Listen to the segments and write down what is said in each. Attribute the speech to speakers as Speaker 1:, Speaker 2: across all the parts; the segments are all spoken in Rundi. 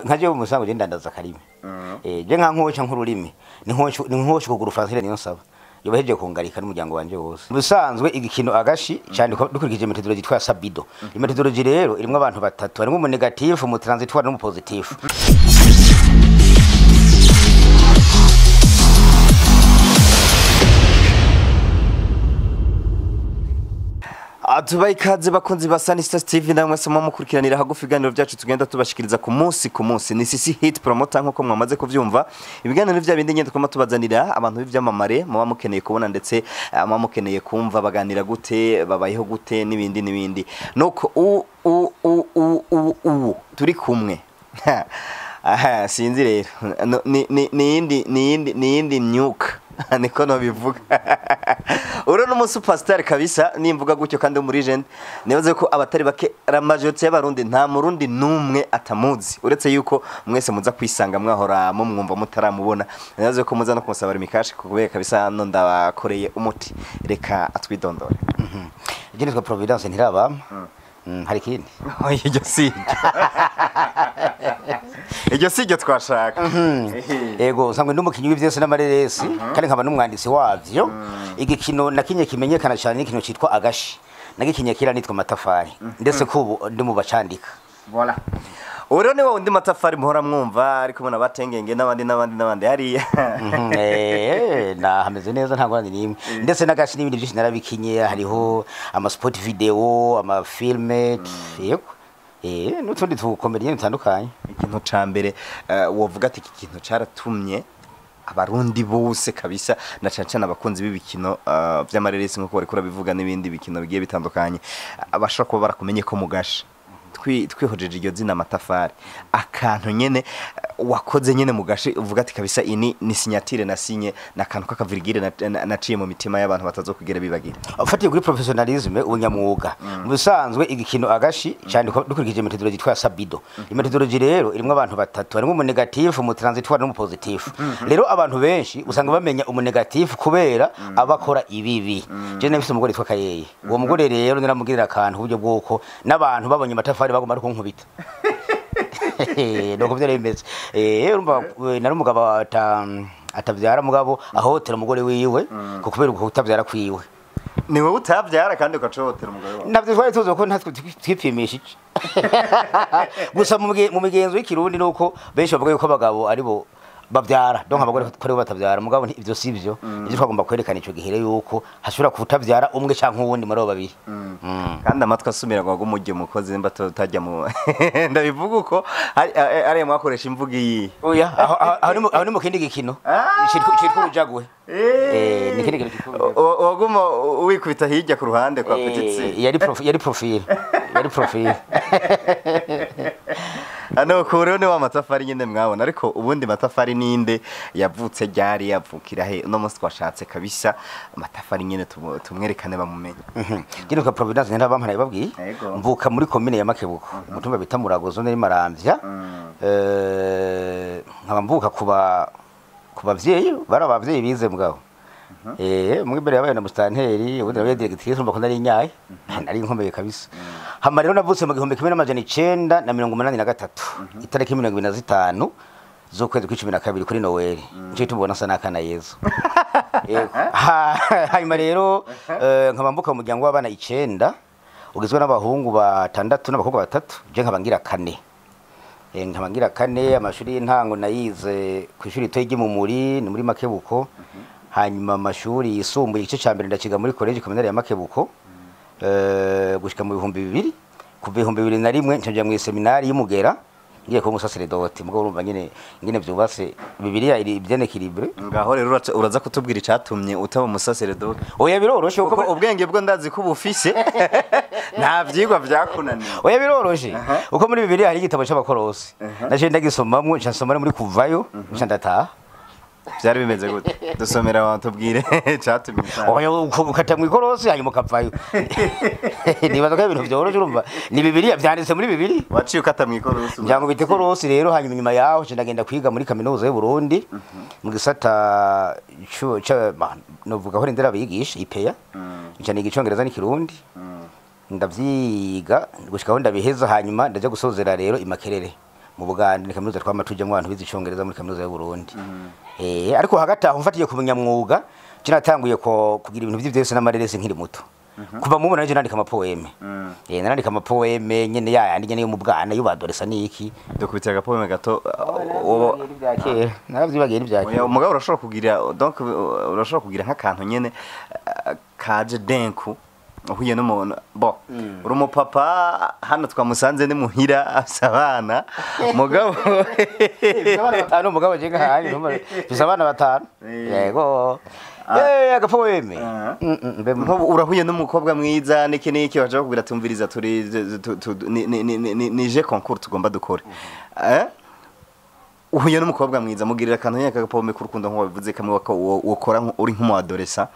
Speaker 1: Nka jewe musango je ndandaza karimi. Je nka nkoca nk'ururimi ni nkoco ni nkoco kugura Francine niyo nsaba yobahejeje kungarika n'umuryango wanje wose. Musanzwe igikino agashi cyane dukurikije methodology twa Sabido. Methodology rero irimwo abantu batatu, harimo umu negatif, umu transitoire n'umu positif.
Speaker 2: Tubaye ikaze bakunzi ba Sanista TV, namwe se mukurikiranira hagufi ibiganiro byacu tugenda tubashikiriza ku munsi ku munsi. Ni Sisi Hit Promoter nkuko mwamaze kuvyumva. Ibiganiro vya bindi nyende twama tubazanira abantu b'ivyamamare muba mukeneye kubona, ndetse muba mukeneye kumva baganira gute, babayeho gute, n'ibindi n'ibindi. Nuko u u u u u u turi kumwe. Aha, sinzi rero. No, ni yindi myuka niko nobivuga. Uro ni umusuperstar kabisa nimvuga gutyo, kandi muri legend. Nibaze ko abatari bake, la majorité y'abarundi, nta murundi numwe atamuzi, uretse yuko mwese muza kwisanga mwahora mumwumva mutaramubona. Nibaze ko muza no kumusaba imikashi kubera kabisa hano ndabakoreye umuti. Reka atwidondore.
Speaker 1: Je nitwa Providence Ntirabama. Hari ikindi?
Speaker 2: Oya, iryo si iryo twashaka.
Speaker 1: Ego, nsanzwe ndi umukinyi w'ivyese n'amareresi, kandi nkaba n'umwanditsi wavyo. Igikino nakinye kimenyekana cyane n'ikino citwa Agashi. Nagikinye kera nitwa Matafari, ndetse ko ubu ndi mu bacandika.
Speaker 2: Voilà. Ubu rero ni wa wundi Matafari muhora mwumva ari kumwe na Batengenge n'abandi n'abandi n'abandi hariya.
Speaker 1: Na hameze neza, nta ngorane n'imwe. Ndetse n'agashi n'ibindi byinshi narabikinye, hariho ama spot video, ama filme, yego. N'utundi tukomediye dutandukanye.
Speaker 2: Ikintu ca mbere wovuga ati iki kintu caratumye abarundi bose kabisa, na cane cane abakunzi b'ibikino vy'amareresi nkuko bariko barabivuga, n'ibindi bikino bigiye bitandukanye, bashobora kuba barakumenye ko mugasha twihojeje iryo zina Matafari, akantu nyene wakoze nyene mugashe uvuga ati kabisa ini ni signature na sinye na kantu k'akavirgire naciye mu mitima y'abantu batazokugera bibagira?
Speaker 1: Ufatiye kuri professionnalisme, ubunyamwuga, mu bisanzwe igikino agashi cyane dukurikije methodology twa Sabido. Methodology rero irimwo abantu batatu, harimo umu negatif, umu transitoire n'umu positif. Rero abantu benshi usanga bamenya umu negatif kubera abakora ibibi. Je nafise umugore yitwa Kayeye. Uwo mugore rero naramugirira akantu uburyo bwoko n'abantu babonye Matafari bagomba ari kunkubita. Nuko vyari bimeze. Urumva, nari umugabo atavyara, mugabo ahotera umugore wiwe ko kubera uko kutavyara kwiwe.
Speaker 2: Ni wowe utavyara kandi ukacotera umugore wawe?
Speaker 1: Ntabyo twari tuzi ko natwe twipimishije gusa mu migenzo y'ikirundi, nuko benshi bavuga yuko abagabo aribo bavyara, donc abagore ko aribo batavyara. Mugabo ivyo si byo. Ivyo twagomba kwerekana ico gihe rero yuko hashobora kutavyara umwe canke uwundi muri abo babiri.
Speaker 2: Kandi amatwi asumira ngo umujye mukozi nimba tutajya mu ndabivuga uko ariya mwakoresha imvugo iyi.
Speaker 1: Oya, aho ni mu kindi gikino citwa Urujagwe. Ni kindi gikino citwa Urujagwe.
Speaker 2: Waguma wikubita hirya ku ruhande kwa petite.
Speaker 1: Yari profil.
Speaker 2: Hano kure ni wa Matafari nyine mwabona. Ariko ubundi Matafari ninde? Yavutse ryari? Yavukira he? Uno munsi twashatse kabisa Matafari nyine tumwerekane bamumenye.
Speaker 1: Nitwa Providence Ntirabampa, babwiye.
Speaker 2: Yego.
Speaker 1: Mvuka muri komine ya Makebuko, umutumba bita Murago, zone y'Maramvya. Nkaba mvuka kuba ku bavyeyi bari abavyeyi bize, mugabo umwe imbere yabaye na mustanteri, ubundi yabaye directrice. Urumva ko nari inyaye, nari nkomeye kabisa. Hama rero navutse mu 1983, itariki 25 z'ukwezi kw'icumi na kabiri, kuri Noel. Nico tubona asa n'akana Yezu. Yego. Hanyuma rero nkaba mvuka mu muryango w'abana icenda, ugizwe n'abahungu batandatu n'abakobwa batatu, je nkaba ngira kane. Amashuri y'intango nayize ku ishuri ritoyi ry'Imumuri, ni muri Makebuko. Hanyuma amashuri yisumbuye, igice ca mbere ndakiga muri collège communale ya Makebuko gushika mu 2000. Kuva 2001 ncaja mu seminari y'Umugera, ngiye kuba umusaseredoti. Mugabo urumva nyene ingene vyubatse, Bibiliya iri bien équilibré.
Speaker 2: Ngaho rero uraza kutubwira icatumye utaba umusaseredoti.
Speaker 1: Oya, biroroshe
Speaker 2: kuko
Speaker 1: kuko
Speaker 2: ubwenge bwo ndazi ko ubufise, nta vyigwa vyakunaniye.
Speaker 1: Oya, biroroshe uko muri Bibiliya hari igitabo c'Abakorosi, naje ndagisomamwo, nca nsoma no muri Kuvayo, nca ndataha.
Speaker 2: Vyari bimeze gute? Dusomera abantu, tubwire icatumye utaha.
Speaker 1: Oya, ukata mw'ikorosi hanyuma ukavayo. Nibaza ko ari ibintu vyoroshe, urumva ni Bibiliya, vyanditse muri Bibiliya.
Speaker 2: Waciye ukata mw'ikorosi?
Speaker 1: Ngira ngo bite korosi rero. Hanyuma inyuma yaho nca ndagenda kwiga muri kaminuza y'u Burundi mu gisata novuga ko ndera abigisha IPEA. Nca niga Icongereza n'Ikirundi, ndavyiga gushika aho ndabiheza. Hanyuma ndaja gusozera rero i Makerere Mu Buganda ni kaminuza twama tujamwo abantu bize icongereza muri kaminuza y'u Burundi. Ariko hagati aho mfatiye ku bunyamwuga, je natanguye ko kugira ibintu vy'ivyese n'amareresi nkiri muto. Kuva mu nanje nandika amapoème. Narandika amapoème nyene yayandi nyene yo mu bwana yo badoresa niki.
Speaker 2: Dukubitira agapoème gato.
Speaker 1: Naravyibagiye n'ivya kera.
Speaker 2: Oya, umugabo urashobora kugira, donc urashobora kugira nk'akantu nyene kaje denku uhuye n'umuntu, bo uri umupapa, hano twamusanze ni muhira afise abana, mugabo
Speaker 1: Mfise abana batanu, mugabo je nkahari mfise abana batanu. Yego. Agapoème. Mbe
Speaker 2: Nk'ubu urahuye n'umukobwa mwiza niki niki, baje bakubwira tumviriza, turi ni je concours tugomba dukore. Uhuye n'umukobwa mwiza, mugirira akantu nyene k'agapoème k'urukundo nk'uko wabivuze, kamwe wokora uri nk'umu adolescent.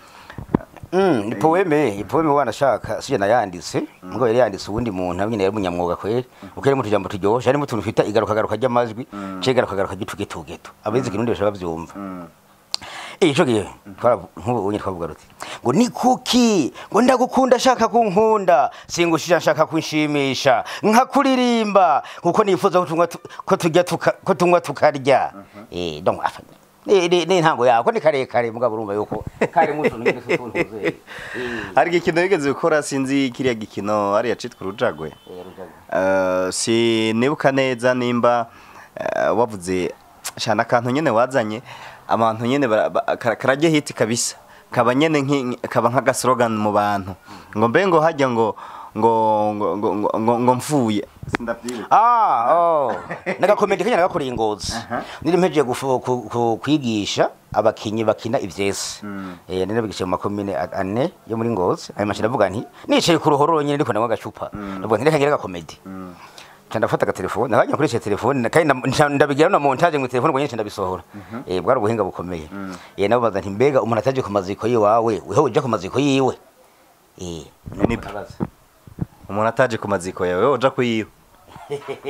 Speaker 1: Ni poème, ni poème wanashaka sije nayanditse, mugabo yari yanditse uwundi muntu nyine yari umunyamwuga kweri. Uko yari mu tujambo turyoshe, harimo utuntu twita igaruka garuka ry'amajwi, ce igaruka garuka ry'utugetugeto. Abizi Kirundi bashobora bavyumva. Ico gihe twara nk'ubu unye twavuga ruti ngo ni kuki ngo ndagukunda shaka kunkunda, singushija nshaka kunshimisha, nkakuririmba nkuko nifuza ko tunywa ko tujya ko tunywa tukarya. Donc afa ni ntango yako ni karekare, mugabo urumva yuko kari mu tuntu nyine tutuntuze.
Speaker 2: Hari igikino wigeze gukora, sinzi kiriya gikino hariya citwa Urujagwe. Sinibuka neza nimba wavuze shana akantu nyene wazanye abantu nyene karajye hit kabisa, kaba nyene kaba nk'aga slogan mu bantu, ngo mbe ngo hajya ngo ngo ngo ngo ngo, ngo, ngo mfuye, sindavyibuka.
Speaker 1: Ah, oh. Nagakomedi kanya nagakoreye Ingozi. Niri mpejeje kwigisha abakinyi bakina ivyese. Nari nabigisha mu makomine ane yo muri Ngozi. Ayo mashini ndavuga nti nicaye ku ruhororo nyene ndiko nanywa agacupa. Ndavuga nti reka ngire agakomedi. Nca ndafata agatelefone, nakajya nkoresha telefone kandi ndabigira na montage mu telefone ngo nyine ndabisohora. Bwari ubuhinga bukomeye. Nabo baza nti mbega umuntu ataje ku maziko yiwawe, weho uja ku maziko yiwe.
Speaker 2: Ni umuntu ataje ku maziko yawe, wowe uja kuyiwe?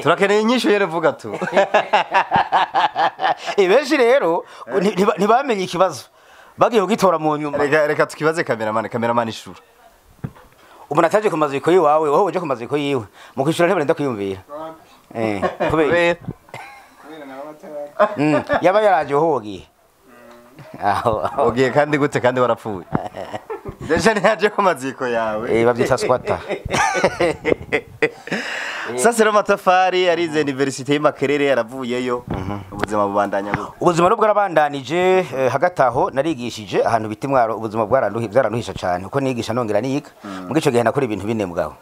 Speaker 2: Turakeneye inyishu yere, vuga tu.
Speaker 1: Benshi rero ntibamenye ikibazo, bagiye kugitora mu nyuma.
Speaker 2: Reka tukibaze cameraman, cameraman ishura.
Speaker 1: Umuntu ataje ku maziko yiwawe, wowe uje ku maziko yiwe, mu kwishura ntibarinda kwiyumvira. Kubera
Speaker 3: Kubera nabo bataraza.
Speaker 1: Yaba yaraje wowe wogiye aho aho.
Speaker 2: Ugiye kandi gute kandi warapfuye? Deja ntiyaje ku maziko yawe.
Speaker 1: Bavyita squatter.
Speaker 2: Sasa rero Matafari arize université y'Makerere, yaravuyeyo, ubuzima bubandanya gute?
Speaker 1: Ubuzima rero bwarabandanije. Hagati aho narigishije ahantu bita Imwaro. Ubuzima bwaranduhi, byaranduhisha cyane kuko nigisha nongera niga. Muri ico gihe nakora ibintu bine, mugabo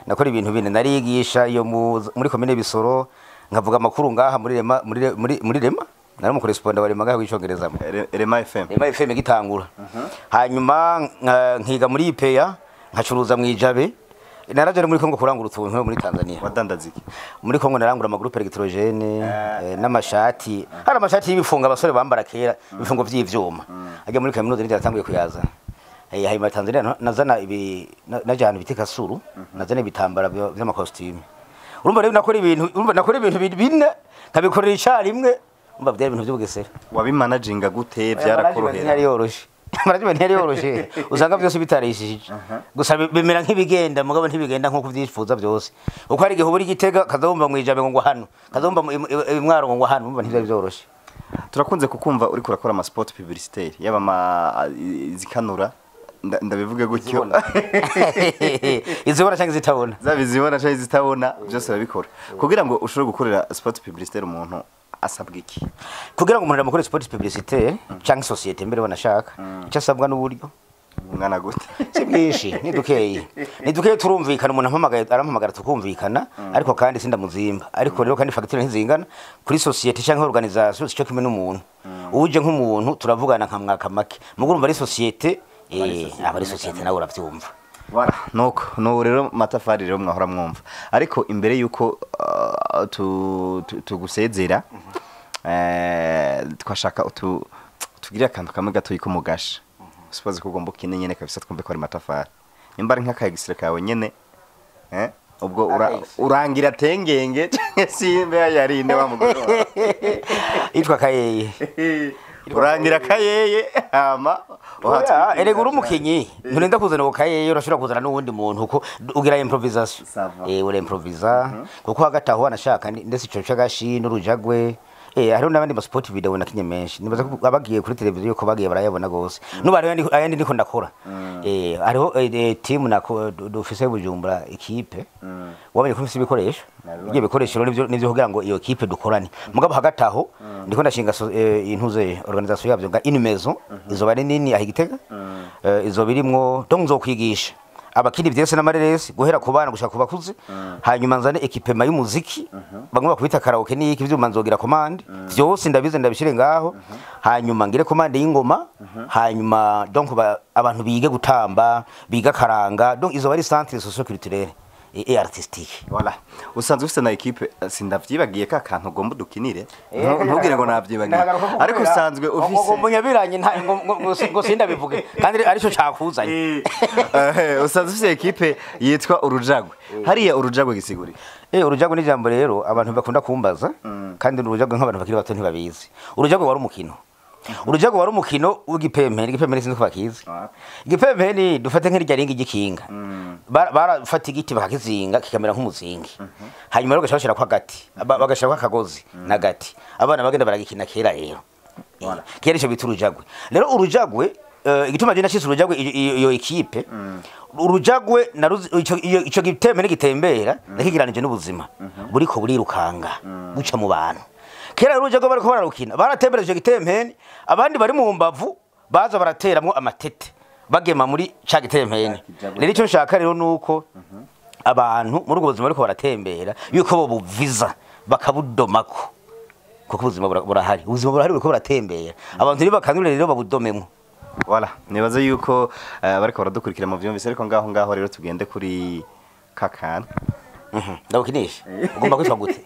Speaker 1: nakora ibintu bine: narigisha iyo muri komine Bisoro, nkavuga amakuru ngaha muri Rema, muri Rema, nari umu correspondant wa Rema ngaha w'icongereza.
Speaker 2: Rema FM.
Speaker 1: Rema FM igitangura. Hanyuma nkiga muri IPEA, nkacuruza mu Ijabe, naraje no muri Kongo kurangura utuntu muri Tanzania.
Speaker 2: Wadandaza iki?
Speaker 1: Muri Kongo narangura amagroupe électrogène n'amashati. Hari amashati y'ibifungo abasore bambara kera, ibifungo vy'ivyuma. Ajya muri kaminuza nivyo yatanguye kuyaza. Hanyuma Tanzania nazana ibi naje ahantu bita Kasuru, nazana ibitambara vy'amakositime. Urumva rero nakora ibintu, urumva nakora ibintu bine nkabikorera icarimwe, urumva byari ibintu vy'ubugesera.
Speaker 2: Wabimanaginga gute?
Speaker 1: Management
Speaker 2: Byarakorohera?
Speaker 1: ntiyari yoroshe, management ntiyari yoroshe, usanga byose bitarishije, gusa bimera nk'ibigenda, mugabo ntibigenda nk'uko uvyifuza byose, uko hari igihe ubura Igitega kazumva mu Ijabe ngo hano, kazumva Imwaro ngo hano, urumva ntibyari byoroshe.
Speaker 2: Turakunze kukumva uriko urakora ama spot publicitaire, yaba ama izikanura, ndabivuge gutyo.
Speaker 1: Izibona, izibona cyangwa izitabona.
Speaker 2: Zaba izibona canke izitabona, byose urabikora. Kugira ngo ushobore gukorera spot publicitaire umuntu asabwa iki?
Speaker 1: Kugira ngo umuntu amukore spot publicitaire cyangwa société mbere banashaka, icyo asabwa n'uburyo.
Speaker 2: Umwana gute?
Speaker 1: Si bwinshi, ni dukeyi, ni dukeyi, turumvikana. Umuntu ampamagaye arampamagara tukumvikana, ariko kandi sindamuzimba. Ariko rero kandi facture ntizingana kuri société cyangwa organisation, sico kimwe n'umuntu uje. Nk'umuntu turavugana nka mwaka make, mugo urumva ari société, aba ari société, nawe uravyumva.
Speaker 2: Voilà, nuko nubu rero Matafari rero mwahora mwumva, ariko imbere yuko tugusezera, twashaka tugire akantu kamwe gatoyi ko mugasha. Suppose ko ugomba ukine nyene kabisa, twumve ko ari Matafari, nimba ari nk'akagisire kawe nyene, ubwo
Speaker 1: Akayise.
Speaker 2: Urangira tengenge canke simbe yarinde wa mugore wawe.
Speaker 1: Yitwa Kayeye.
Speaker 2: Urangira kayeye hama
Speaker 1: Oya, erega uri umukinyi nturinda kuzana uwo kayeye, urashobora kuzana n'uwundi muntu kuko ugira improvisation.
Speaker 2: Ça va.
Speaker 1: Ura improvisa kuko hagati aho wanashaka ndetse ico c'agashi n'urujagwe. Hariho n'abandi ma sport video nakinye menshi, nibaza ko abagiye kuri televiziyo ko bagiye barayabona gose. Nubu hariho ayandi ndiko ndakora. Hariho team nako dufise Bujumbura, équipe wabonye ko mfise ibikoresho.
Speaker 2: Nabibonye.
Speaker 1: Ibyo bikoresho rero nivyo kugira ngo iyo équipe dukorane. Mugabo hagati aho ndiko ndashinga intuze organisation yavyo nga une maison izoba ari nini aho Igitega. Izoba irimwo, donc nzokwigisha abakini vyese n'amareresi guhera ku bana gushaka ku bakuze. Hanyuma nzane équipement y'umuziki, bamwe bakubita karaoke n'iki vyuma, nzogira commande vyose ndabize ndabishire ngaho. Hanyuma ngire commande y'ingoma, hanyuma donc abantu bige gutamba, biga karanga. Donc izoba ari centre socio-culturel et artistique.
Speaker 2: Voilà. Usanzwe ufise na équipe, sindavyibagiye ka kantu ugomba udukinire. Ntubwire ngo navyibagiye. Ariko usanzwe ufise
Speaker 1: ngo munyabiranye ngo sindabivuge kandi arico cakuzanye.
Speaker 2: Usanzwe ufise équipe yitwa Urujagwe. Hariya Urujagwe gisiguri?
Speaker 1: Urujagwe ni ijambo rero abantu bakunda kumbaza, kandi urujagwe nk'abantu bakiri bato ntibabizi. Urujagwe wari umukino. Urujagwe wari umukino w'igipempeni, igipempeni sinzi ko bakizi. Igipempeni dufate nk'irya ringi gikinga. Barafata igiti bakakizinga kikamera nk'umuzingi. Hanyuma rero bagashira agati, bagashirako akagozi n'agati. Abana bagenda baragikina kera rero. Kera ico bita urujagwe. Rero urujagwe, igituma je nashitse urujagwe iyo équipe, urujagwe naruzi ico gitembere gitembera nakigiranije n'ubuzima buriko burirukanga buca mu bantu. Kera rero urujagwe bariko bararukina, baratembereje ico gitempeni, abandi bari mu mbavu baza barateramwo amatete bagema muri ca gitempeni. Rero ico nshaka rero nuko abantu muri ubwo buzima bariko baratembera yuko bo buviza bakabudomako, kuko ubuzima burahari, ubuzima burahari buriko buratembera, abantu rero bakanure rero babudomemwo.
Speaker 2: Voilà. Nibaza yuko bariko baradukurikira mu vyumvise, ariko ngaho rero tugende kuri kakana.
Speaker 1: Ndagukinisha ugomba kwitwa gute?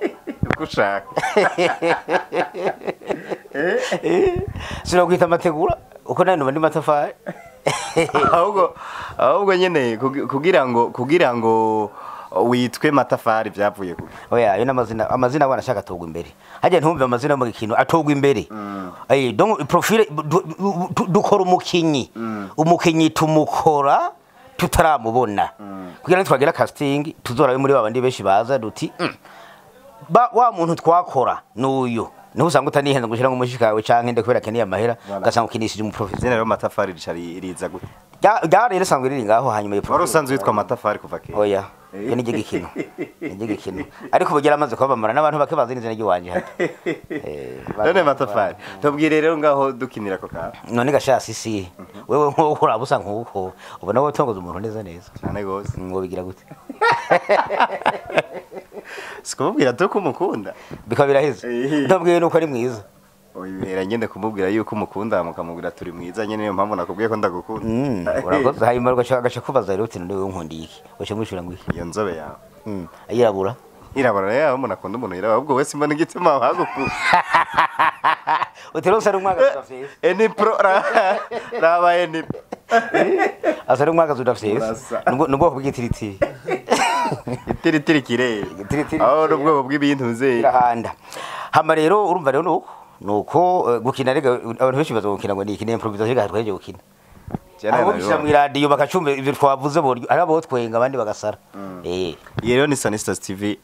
Speaker 2: Uko ushaka.
Speaker 1: Sinokwita amategura uko nayo ndi matafari.
Speaker 2: Ahubwo nyene kugira ngo witwe matafari byavuye ku
Speaker 1: Oya, ayo n'amazina, amazina abana ashaka atogwa imbere. Hajya ntumve amazina mu gikino atogwa imbere. Donc profil dukora umukinyi, umukinyi tumukora tutaramubona kugira ngo twagira casting tuzorabe muri babandi benshi baza duti: Ba wa muntu twakora nuyu." Niho usanga utanihenza ngo ushira ngo umushikawe canke nde kubera keneye amahera, ugasanga ukinishije umuprofil.
Speaker 2: Izina rero matafari rica riza gute?
Speaker 1: Ryari risanzwe riri ngaho, hanyuma iyo
Speaker 2: Wari usanzwe witwa matafari kuva kera?
Speaker 1: Oya, iyo ni igikino, ni igikino, ariko ubu yaramaze kwamamara n'abantu bake bazi n'izina ry'iwanje hano.
Speaker 2: None matafari, tubwire rero ngaho dukinira ako kantu.
Speaker 1: None gashasi si wewe nkuko uraba usa nkuko ubona wowe utongoza umuntu neza neza?
Speaker 2: Cyane gose.
Speaker 1: Ngo bigira gute?
Speaker 2: Sikumubwira tu ko umukunda.
Speaker 1: Bikaba biraheze? Ndabwiye nuko ari mwiza.
Speaker 2: Oya, nyine kumubwira yuko umukunda, mukamubwira turi mwiza nyine, niyo mpamvu nakubwiye ko ndagukunda.
Speaker 1: Urakoze. Hanyuma ugaca kubaza rero uti: "None wewe nkundiye iki?" Ugaca mwishura ngo iki?
Speaker 2: Iyo nzobe yawe.
Speaker 1: Ayirabura.
Speaker 2: Irabura yawe, umuntu akunda umuntu yirabura. Ahubwo wese mbona igituma wagukunda.
Speaker 1: Uti rero usa n'umwagazi udafyese.
Speaker 2: Eni pro raba eni.
Speaker 1: Asa n'umwagazi udafyese.
Speaker 2: Urasa.
Speaker 1: Ni ubwoko bw'igitiritiri.
Speaker 2: Itiritiri kirere.
Speaker 1: Igitiritiri
Speaker 2: Aho
Speaker 1: kirere.
Speaker 2: n'ubwoko bw'ibintu nze.
Speaker 1: Irahanda. Hama rero urumva rero nuko gukina rega abantu benshi baza gukina ngo ni iki, ni improvisation rega tweje gukina. Abo bishyira mu iradiyo bakacumva ibyo twavuze boryo ari abo twenga abandi bagasara.
Speaker 2: Iyi rero ni Sanistas TV,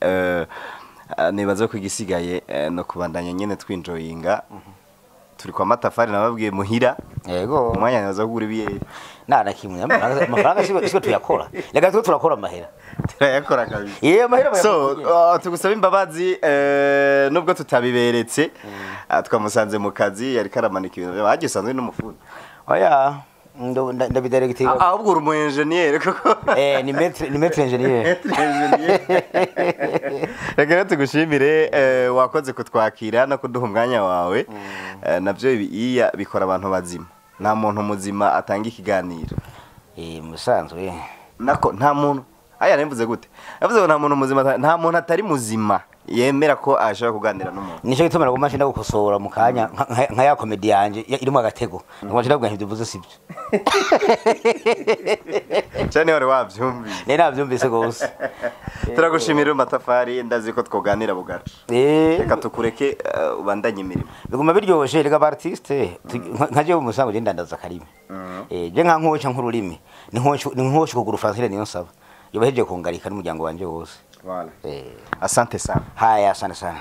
Speaker 2: nibaza ko igisigaye no kubandanya nyene twinjoyinga. Turi kwa matafari nababwiye muhira.
Speaker 1: Yego.
Speaker 2: Umwanya nibaza kugura ibiye.
Speaker 1: Nta na kimwe, amafaranga siko tuyakora. Rega twe turakora amahera.
Speaker 2: Turayakora kabisa.
Speaker 1: Amahera
Speaker 2: So
Speaker 1: bayakora.
Speaker 2: Tugusaba imbabazi nubwo tutabiberetse. Twamusanze mu kazi yariko aramanika ibintu bagiye usanzwe n'umufundi.
Speaker 1: Oya, ndabidirective.
Speaker 2: Ahubwo uri umu engineer koko.
Speaker 1: Ni maître ingénieur.
Speaker 2: Reka rero tugushimire, wakoze kutwakira no kuduha umwanya wawe. Navyo iya bikora abantu bazima, nta muntu muzima atanga ikiganiro.
Speaker 1: Musanzwe.
Speaker 2: Nako nta muntu aya nemvuze gute, yavuze ngo nta muntu muzima nta muntu atari muzima Yemera ko ashobora kuganira n'umuntu.
Speaker 1: Nico gituma nagomba nshenda gukosora mu kanya nka ya comedy yanje irimo agatego, nagomba nshenda kugira ntivyo sibyo.
Speaker 2: Cyane wari wavyumvise.
Speaker 1: Nari navyumvise gose.
Speaker 2: Turagushimira Matafari, ndazi ko twoganira bugaca. Reka tukureke, ubandanye imirimo.
Speaker 1: Biguma biryoshe rega, ba artiste nka jewe musango je ndandaza akarimi. Je nka nkoca nk'ururimi ni nkoca, ni nkoca kugura Francine niyo nsaba yobahejeje kungarika n'umuryango wanje wose.
Speaker 2: Asante sana.
Speaker 1: Haya, asante sana.